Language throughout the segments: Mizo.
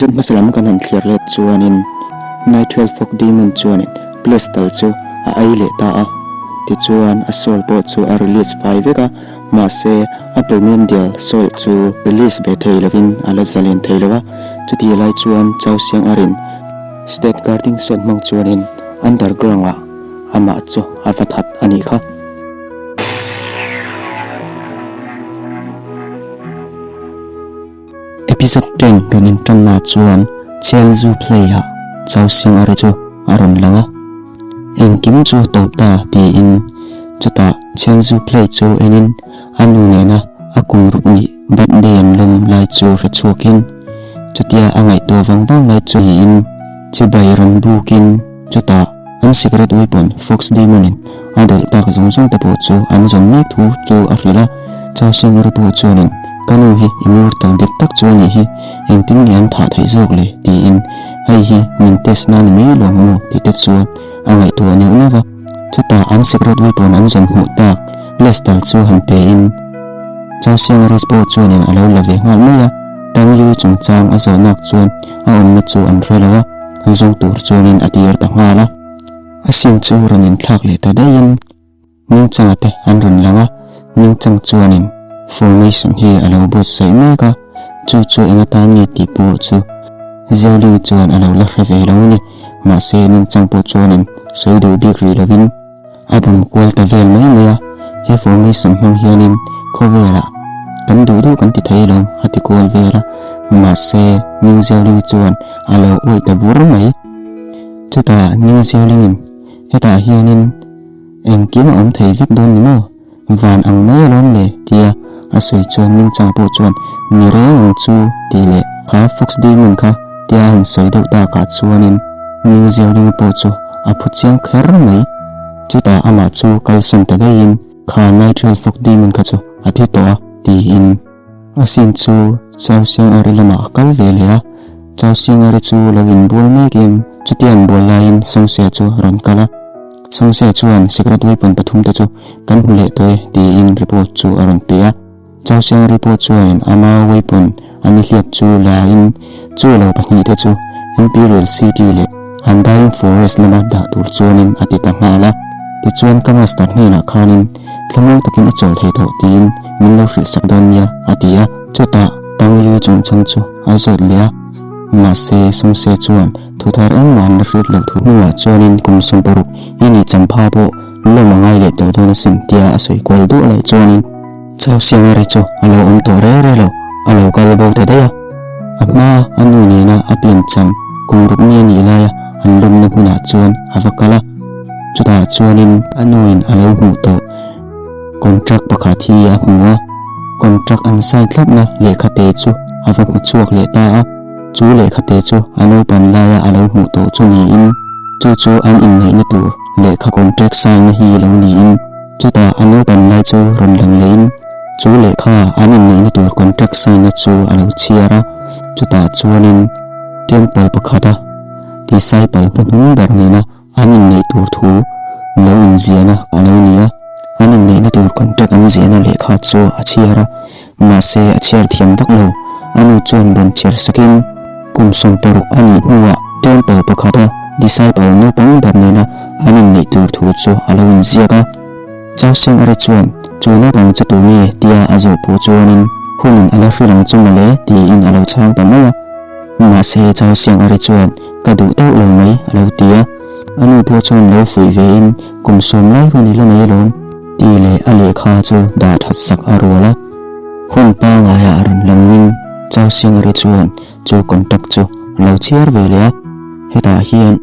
Zet hmasa lam kan han thlir let chuanin Nighthill Fog Demon chuanin Plestal chu a ei leh ta a, tichuan a soul pawh chu a release fai vek a, mahse a Primordial Soul chu release ve thei lovin a la zalen thei lo a, chutih lai chuan Chao Siang Arin State Guarding Sword hmang chuanin Underground ah amah chu a va that a nih kha. Episode ten rawn intanna chuan Chelzu play ah Chau Sing Ari chu a rawn lang a, engkim chu a tawp ta tiin chutah Chelzu play chu enin a nu nena a kum ruk nih birthday an lawm lai chu hre chhuakin chutia a ngaihtuah vang vang lai chu niin chibai rawn bukin Chutah, an secret weapon Fox Demon-in a dawlh tak zawng zawng te pawh chu an zawn mek thu chu a hrilh a. Chau Sengeri pawh chuanin, Ka nu hi immortal dik tak chu a nih hi, engtin nge an thah theih zawk le? tiin, Hei hi min test na ni mai lo maw? ti te chuan a ngaihtuah neuh neuh a. Chutah, an secret weapon an zawn hmuh tak Lester chu han pein, Chau Sengeri pawh chuanin a lo la ve nghal mai a. Tang Yui chungchang a zawhnak chuan a awmna chu an hre lo a. Zawng tur chuanin a tir ta nghal a, a sin chu rawn inthlak leh ta daihin Ningchanga te an rawn lang a, Ningchang chuanin formation hi a lo buatsaih mek a, chu chu eng atan nge tih pawh chu Zioling chuan a lo la hre ve lo a ni, mahse Ningchang pawh chuanin sawi duh bik rih lovin A bawm kual ta vel mai mai a, he formation hmang hianin khawvelah kan duh duh kan ti thei lo a ti kual vel a, mahse Ning Xiaoling chuan a lo awih ta bur mai. Chutah Ning Xiaoling-in hetah hianin engkim a awm thei vek dawn ni maw? Van ang mai alawm le tia a sawi chuan Ningchang pawh chuan ni reng ang chu tih leh kha Fox Demon kha tia a han sawi deuh takah chuanin Ning Xiaoling pawh chu a phu chiang kher mai. Chutah amah chu kalsawn ta daihin kha Nightreal Fox Demon kha chu a thi tawh a tiin a sin chu Chao Xiang'ari lamah a kal ve leh a. Chao Xiang'ari chu lo inbual mekin chutia an bual laiin Songxia chu a rawn kal a. Songxia chuan secret weapon pathumte chu kan hmu leh tawh e tiin report chu a rawn pe a. Chao Xiang'ari pawh chuanin ama weapon a nihliap chu la in chu lo pahnihte chu Imperial City leh Undying Forest lama dah tur chuanin a ti ta nghal a. Tichuan ka master hnenah khanin thlamuang takin i chawl thei tawh tiin min lo hrilh sak dawn nia a ti a. Chutah Tang Yu chungchang chu a zawt leh a, mahse Songse chuan thu thar engmah an la hriat loh thu hnuah chuanin kum 60 i nih champha pawh lawm a ngai leh tawh dawn asin tia a sawi kual duah lai chuanin Chau Siangari chu a lo awm tawh reng reng lo, a lo kal bo ta daih a. A hmaa a nu nena a pian cham kum ruk mi a nih laia an lawmna hmunah chuan a va kal a, chutah chuanin a nuin a lo hmuh tawh contract pakhat hi a hmu a, contract an sign tlatna lehkhate chu a va hmu chhuak leh ta a, chu lehkhate chu a naupan laia a lo hmuh tawh chu niin chu chu an inneihna tur lehkha contract sign na hi lo niin. Chutah a naupan lai chu rawn lang lehin chu lehkha an inneihna tur contract sign na chu a lo chhiar a, chutah chuanin temple pakhata disciple hnuhnung ber nena an inneih tur thu lo inziahna a lo ni a. An inneihna tur contract an ziahna lehkha chu a chhiar a, mahse a chhiar thiam vak lo. A nu chuan rawn chhiar sakin kum 60 a nih hnuah temple pakhata disciple naupang ber nena an inneih tur thu chu a lo inziak a. Chau Sengari chuan chu naupang chu tu nge tia a zawh pawh chuanin hunin a la hrilh ang chu mawle tiin a lo chhang ta mai a. Mahse Chau Sengari chuan ka duh tauh lo mai a lo ti a. A nu pawh chuan lo fuih vein kum sawm lai hun i la nei alawm tih leh a lehkha chu dah that sak a rual a. Hun pangaiah a rawn langin Chau Sengari chuan chu contact chu a lo chhiar ve leh a. Hetah hian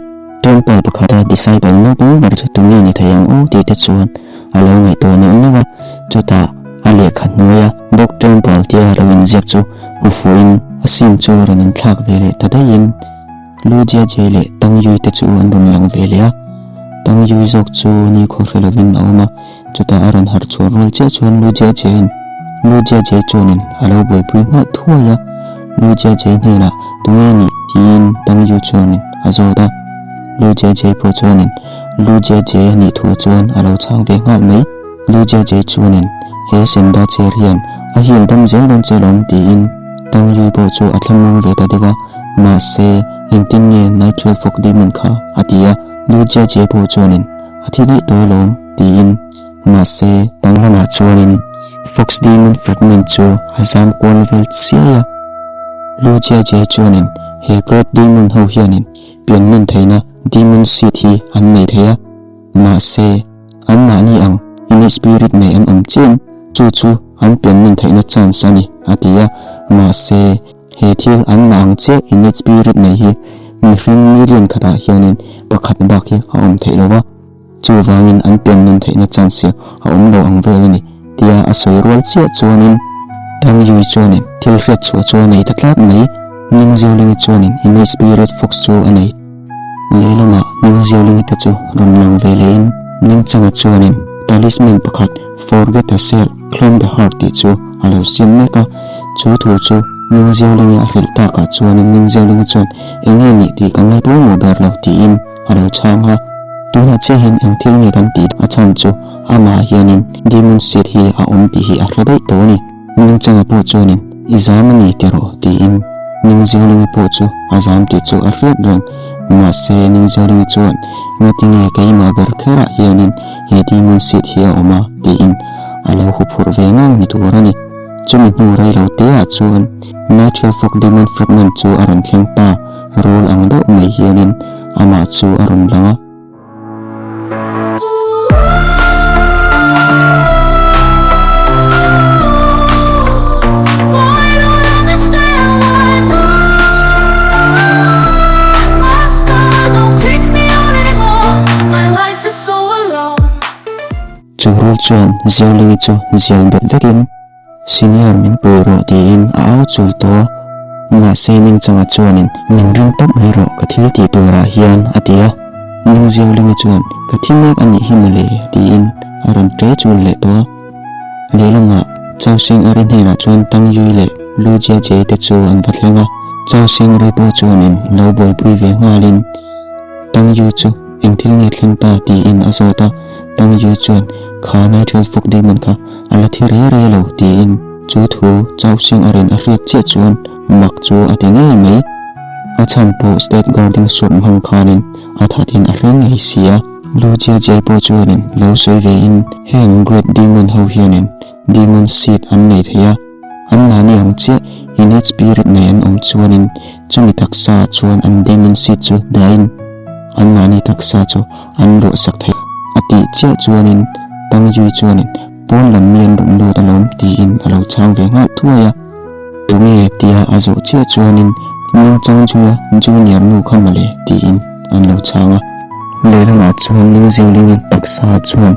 temple pakhata disciple naupang ber chu tunge ni thei ang aw tih te chuan a lo ngaihtuah neuh neuh a. Chutah a lehkha hnuaia Bok Temple tia lo inziak chu hmu fuhin a scene chu rawn inthlak ve leh ta daihin Lu Jie leh Tang Yui te chu an rawn lang ve leh a. Tang Yui zawk chu nikhaw hre lovin a awm a, chutah a rawn harh chhuah rual chiah chuan Lu Jie in Lu Jie chuanin a lo buaipui nghal thuai a. Lu Jie hnenah tunge nih tiin Tang Yu chuanin a zawt a. Lu Jie pawh chuanin Lu Jie a nih thu chuan a lo chhang ve nghal mai. Lu Jie chuanin he senda chair hian a hil dam zel dawn che lawm tiin Tang Yui pawh chu a thlamuang ve ta deuh a. Mahse, engtin nge Nightshade Fog Demon kha a ti a, Lu Jie pawh chuanin a thi daih tawh alawm tiin. Mahse, tang lamah chuanin Fox Demon Fragment chu a zam kual vel chiai a. Lu Jie chuanin he Great Demon ho hianin pian nawn theihna Demon Seed hi an nei thei a, mahse, anmahni ang Innate Spirit nei an awm chian chu chu an pian nawn theihna chance a ni, a ti a. Mahse, he thil anmah ang chiah Innate Spirit nei hi mihring million khatah hianin pakhat bak hi a awm theih lo va. Chuvangin an pian nun theihna chance hi a awm lo ang vel a ni, tia a sawi rual chiah chuanin Tang Yui chuanin thil hriat chhuah chu a nei ta tlat mai. Ning Ziaolingi chuanin Innate Spirit Fox chu a nei. Lehlamah Ning Ziaolingi te chu rawn lang ve lehin Ning Changa chuanin talisman pakhat Forget the Shell, Claim the Heart tih chu a lo siam mek a. Chu thu chu Ning Ziaolingi a hrilh takah chuanin Ning Ziaolingi chuan eng nge nih tih ka ngai pawimawh ber lo tiin a lo chhang a, tunah chiah hian eng thil nge kan tih a chhan chu amah hianin Demon Seed hi a awm tih hi a hre daih tawh a ni. Ningchanga pawh chuanin i zam a ni ti rawh tiin Ningziolingi pawh chu a zam tih chu a hriat reng. Mahse Ningziolingi chuan ngatinge keimah ber kherah hianin he Demon Seed hi a awm a tiin a lo huphurh ve ngang ni tur a ni. Chumi hnu rei lo teah chuan Nightshade Fog Demon Fragment chu a rawn thleng ta. Rul ang deuh mai hianin amah chu a rawn lang a. Chu rul chuan Ziaolingi chu zial bet vekin. Senior min pui rawh tiin a au chul tawh a, mahse Ningchanga chuanin min ring tawp mai rawh ka thil tih turah hian a ti a. Ningziaulingi chuan ka thi mek a nih hi mawle tiin a rawn ṭe chul leh tawh a. Lehlamah Chau Sing Ari hnenah chuan Tang Yui leh Lu Jie Jie te chu an va thleng a, Chau Sing Ari pawh chuanin lo buaipui ve nghalin Tang Yui chu eng thil nge thleng ta tiin a zawt a, Tang Yui chuan kha Nightshade Fog Demon kha A la thi re re lo tiin chu thu Chau Sing a rin a hriat chiah chuan mak chu a ti ngei mai. A chhan pawh State Guarding Shop hmang khanin a thatin a hre ngei si a. Lu Jie Jie pawh chuanin lo sawi vein heng Great Demon ho hianin Demon Seed an nei thei a, anmahni ang chiah Innate Spirit nei an awm chuanin chumi taksa chuan an Demon Seed chu dahin anmahni taksa chu an luahsak thei a tih chiah chuanin Tang Yui chuanin pawn lam mi an rawn lut alawm tiin a lo chhang ve nghal thuai a. Tunge tia a zawh chiah chuanin Ning Chang Zuia junior nu kha mawle tiin an lo chhang a. Lehlamah chuan Ning Ziaolingin taksa chuan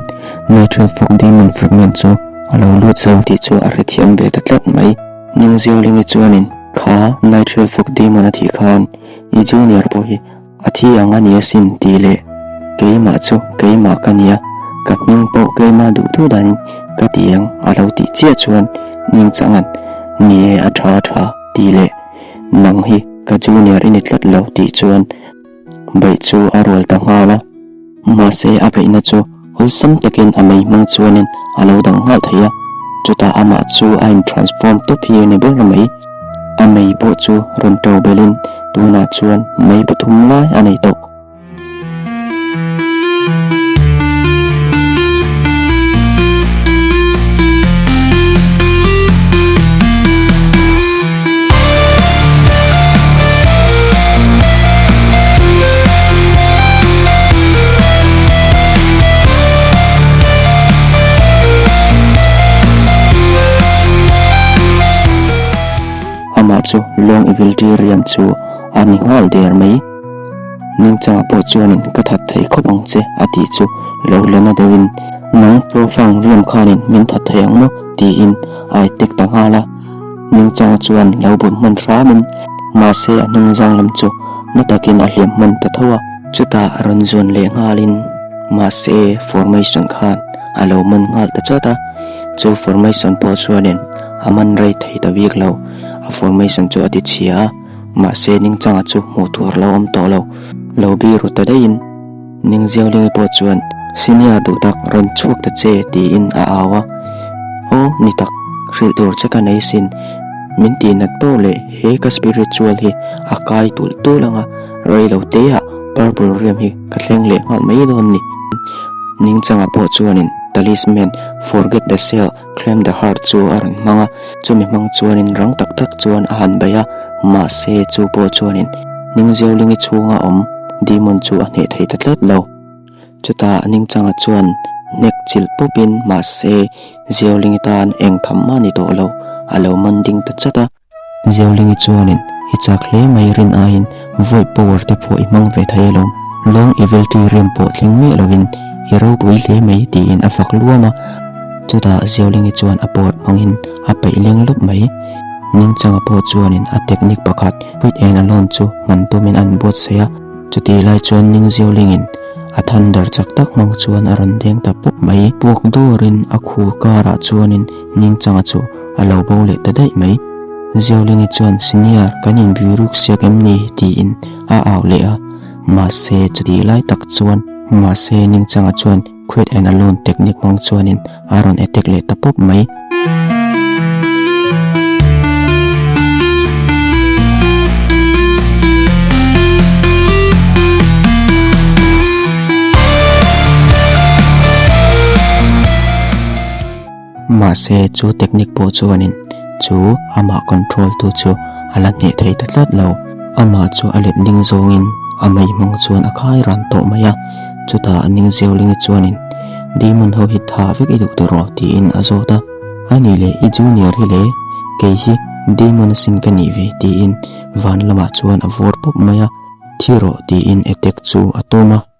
Nitrile Fog Demon Fragment chu a lo lut zo tih chu a hrethiam ve ta tlat mai. Ning Ziaolingi chuanin kha Nitrile Fog Demon a thih khan i junior pawh hi A thi ang a ni asin tih leh keimah chu keimah ka nia, ka hming pawh keimah duh duh danin ka ti ang a lo tih chiah chuan Ningchanga'n ni e a tha a tha tih leh nang hi ka junior i ni tlat lo tih chuan beih chu a rual ta nghal a. Mahse a beihna chu awlsam takin a mei hmang chuanin a lo dang nghal thei a, chutah amah chu a in transform tawp hi a ni ber mai. A mei pawh chu rawn to belhin tunah chuan mei pathum lai a nei tawh. Amah chu Long Evil Tea riam chu a ni nghal der mai. Ningchangah pawh chuanin ka that thei khawp ang che a tih chu lo la na deuhin nang Profound riam khanin min that thei ang maw tiin a itek ta nghal a. Ningchanga chuan lo bawm hman hramin mahse a hnung zang lam chu na takin a hliam hman ta tho a. Chutah rawn zuan leh nghalin mahse formation khan a lo man nghal ta chat a, chu formation pawh chuanin a man rei thei ta bik lo, a formation chu a ti chhia a, mahse Ningchanga chu hmuh tur a lo awm tawh lo, lo biru ta daihin. Ningziaulingi pawh chuan Senior duh tak rawn chhuak ta che tiin a au a, Aw ni tak, hrilh tur che ka nei sin. Min tihnat poh leh he ka spiritual hi a kai tulh tulh ang a, rei lo te ah purple riam hi ka thleng leh nghal mai dawn ni. Ningchanga pawh chuanin talisman forget the shell claim the heart chu a rawn hmang a, chumi hmang chuanin rang tak tak chuan a han bei a, mahse chu pawh chuanin Ningziaulingi chhunga awm demon chu a hneh thei ta tlat lo. Chutah Ningchanga chuan hnek chilh pawpin mahse Ziaulingi tan eng tham mah ni tawh lo, a lo man ding ta chat a. Ziaulingi chuanin i chak hle mai rin aiin void power te pawh i hmang ve thei alawm, Long Evil Tree rem pawh thleng miah lovin i ropui hle mai tiin a fak luam a. Chutah Ziaulingi chuan a power hmangin a peih leng lawp mai. Ningchanga pawh chuanin a technique pakhat Quit and Alone chu hman tumin an buatsaih a. Chutih lai chuan Ning Ziaulingin a thunder chak tak hmang chuan a rawn deng ta pawp mai. Puak dawrin a khu karah chuanin Ningchanga chu a lo bo leh ta daih mai. Ziaulingi chuan Senior kan inbui ruk siak em ni? tiin a au leh a. Mahse chutih lai tak chuan mahse Ningchanga chuan Quit and Alone technique hmang chuanin a rawn attack leh ta pawp mai. Mahse chu technique pawh chuanin chu amah control tu chu a la hneh thei ta tlat lo. Amah chu a letling zawngin a mei hmang chuan a khai ran tawh mai a. Chutah Ning Ziaulingi chuanin Demon ho hi tha vek i duh tawh rawh tiin a zawt a. A nih leh i junior hi le, kei hi Demon asin ka nih ve tiin van lamah chuan a vawr pawp mai a. Thi rawh tiin attack chu a tum a.